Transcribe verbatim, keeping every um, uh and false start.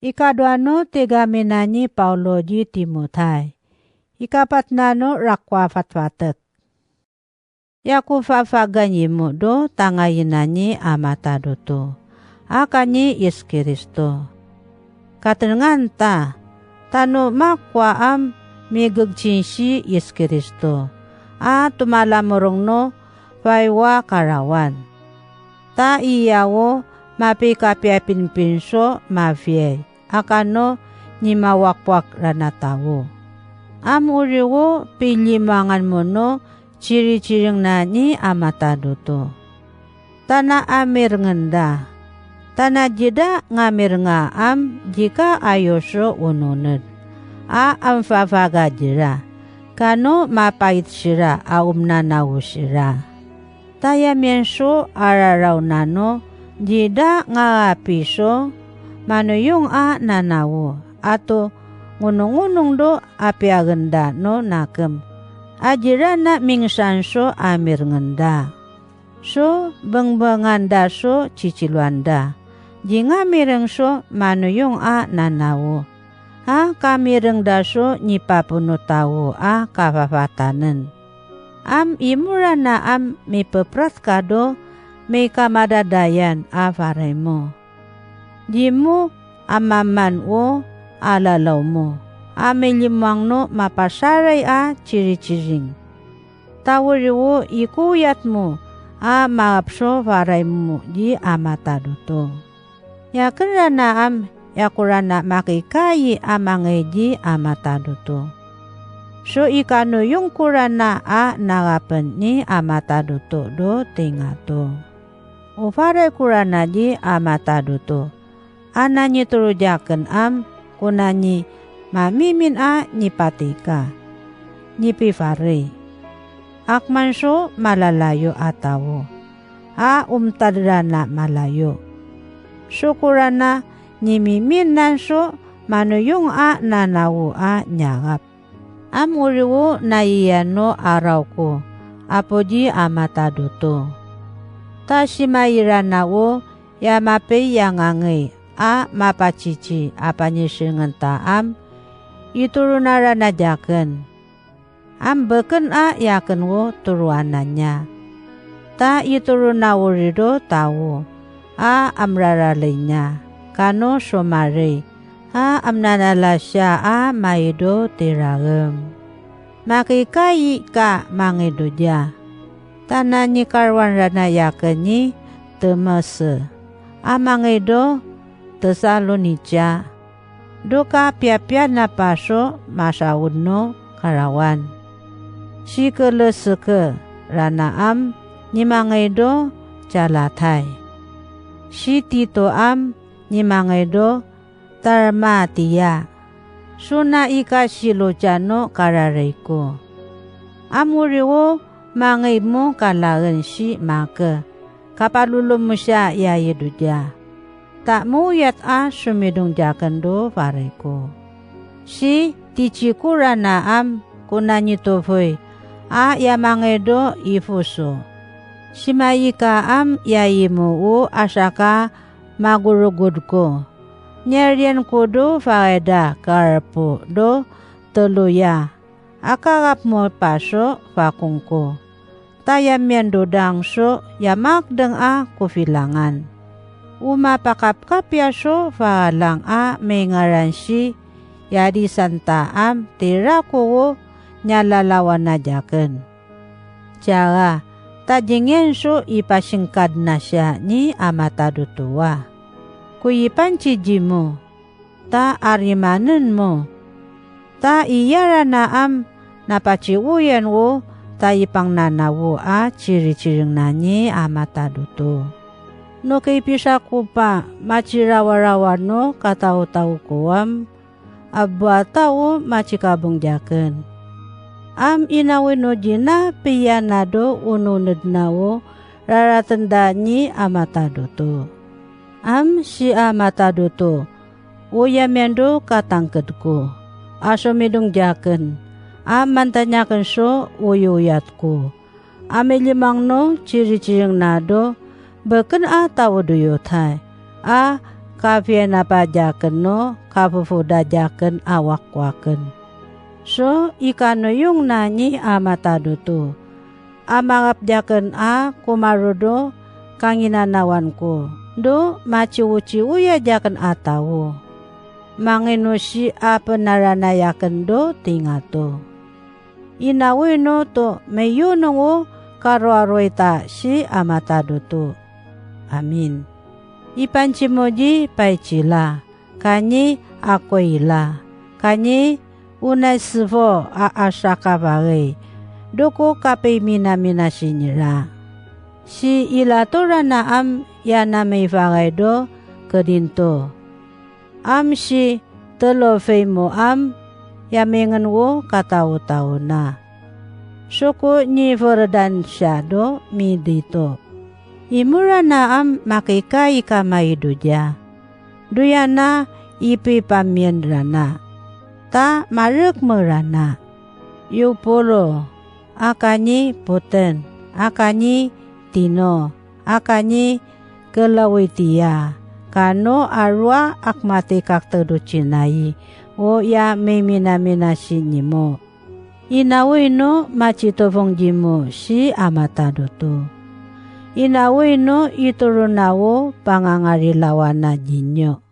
Ikaduano ti gamina ni Paulo di Timotay. Ikapatnano rakkua fatfatek. Yaku, fafagayimdo ta ngayina ni Ama ta duto, a kani Jesu-Cristo. Katengnganta, ta no makuaam, migegginsi Jesu-Cristo, a tumalamurongno pay wa karawan. Ta iyawo, mapikapiapinpinso mabiay a kano ni mawakwakrana tawo. Am uriwo, pillimanganmono chirichiringna ni Ama ta duto. Ta naamirngenda. Ta nadida nga mirngaam dika a yuso unoned, a amfafaga dira, kano mapait sira a umnanawo sira. Ta yamienso a rarawnano dida nga piso, manuyong a nanawo, ato ngunongunongdo a piagenda no nakem, a dirana mingsanso a mirngenda. So, bengbengandaso ciciluanda, di nga mirengso manuyong a nanawo, a kamirengdaso ni papuno tawo a kapapatanen. Am imurana am mipeprat kado maikamadadayan a faraymo. Dimo amamman o alalawmo a millimmangno mapasaray a chirichiring. Ta uriwo ikuyatmo a maapso faraymo di Ama ta duto. Yakenranaam, yakurana makikayi a mangay di Ama ta duto. So ikanuyong kurana a nangapen ni Ama ta duto do ti ngato. Ufaray kurana di Ama ta duto, a nangiturudiaken am kuna ni mamimin a nipatika, nipifari. Akmanso malalayo a tawo, a umtadrana malayo. Sukorana ni miminnanso manuyong a nanawo a niangap. Am uriwo naiyano arawko, Apo di Ama ta duto. Ta simairanawo ya mapiya ngangay a mapacici a panisengen ta am ituronarana diaken. Am beken a yakenwo turoanannya. Ta ituronawrido tawo a amraralaynya, kano sumari a amnanalasia a maido ti raem. Makikayika mangido dia. Ta nanikaruanrana yaken ni Temese a mangido Tesalonica. Doka piapianna paso masaudno karawan. Si Cresceke ranaam ni mangido Galatay. Si Titoam ni mangido Dalmatia. Suna ika si Luciano kararayko. Am uriwo mangaymo kalaen si Make, kapalulom mo siya ya Judea. Ta muyat a sumidong diakendo farayko. Si Tichiko ranaam kuna ni Tofoy a ya mangido Efeso. Simayikaam ya yimmuo a saka magurugodko. Niarianko do farayda Carpo do Troa a karapmo paso fakongko. Ta yamiando dangso ya makdeng a kufilangan. Umapakapkapiaso faralang a mayngaran si yadisantaam ti rakowo nyalalawana diaken. Tiara, ta dingenso ipasingkadna siya ni Ama ta dutoa. Kuyipan ti dimo, ta arimanenmo. Ta iyaranaam napaciuyanwo ta ipangnanawo a chirichiringna ni Ama ta duto. No kipisakopa macirawarawa no katawtawkoam, abbuata o macikabong diaken. Am inawino dina piyanado unonedna o raratenda ni Ama ta duto. Am si Ama ta duto, uyamiando katangkedko a sumidong diaken, a mantaniakenso uyuyatko, a milimangno chirichiringnado beken a tao duyotay, a kapienapa diaken no kapupoda diaken a wakwaken. So, ikanoyongna ni a matadoto, a mangapdiaken a kumarudo kanginanawanko, do machiwchiwya diaken a tao. Manginusi a pannaranayaken do ti ngato. Inawino to mayunongo karuaruita si a matadoto. Amin. Ipanchimo di Paitsila, kani Akuila, kani Onesifo a asakabae, doko kapiminaminasinira. Si Ilato ranaam ya namaibaraydo kadinto. Am si Telofimo am yamingenwo kataotaona. Soko ni Ferdan siado mi dito. Imurana am makikaika maido dia. Duyana ipipamienrana. Ta marekmerana. Eupulo, a kani Puten, a kani Tino, a kani Kelawtia, kano a rua a kmatikak tedo chinay, o ya miminaminasinimo. Inawino machitubong dimo si a matadoto. Inawino ituronawo pangangarilawana dinyo.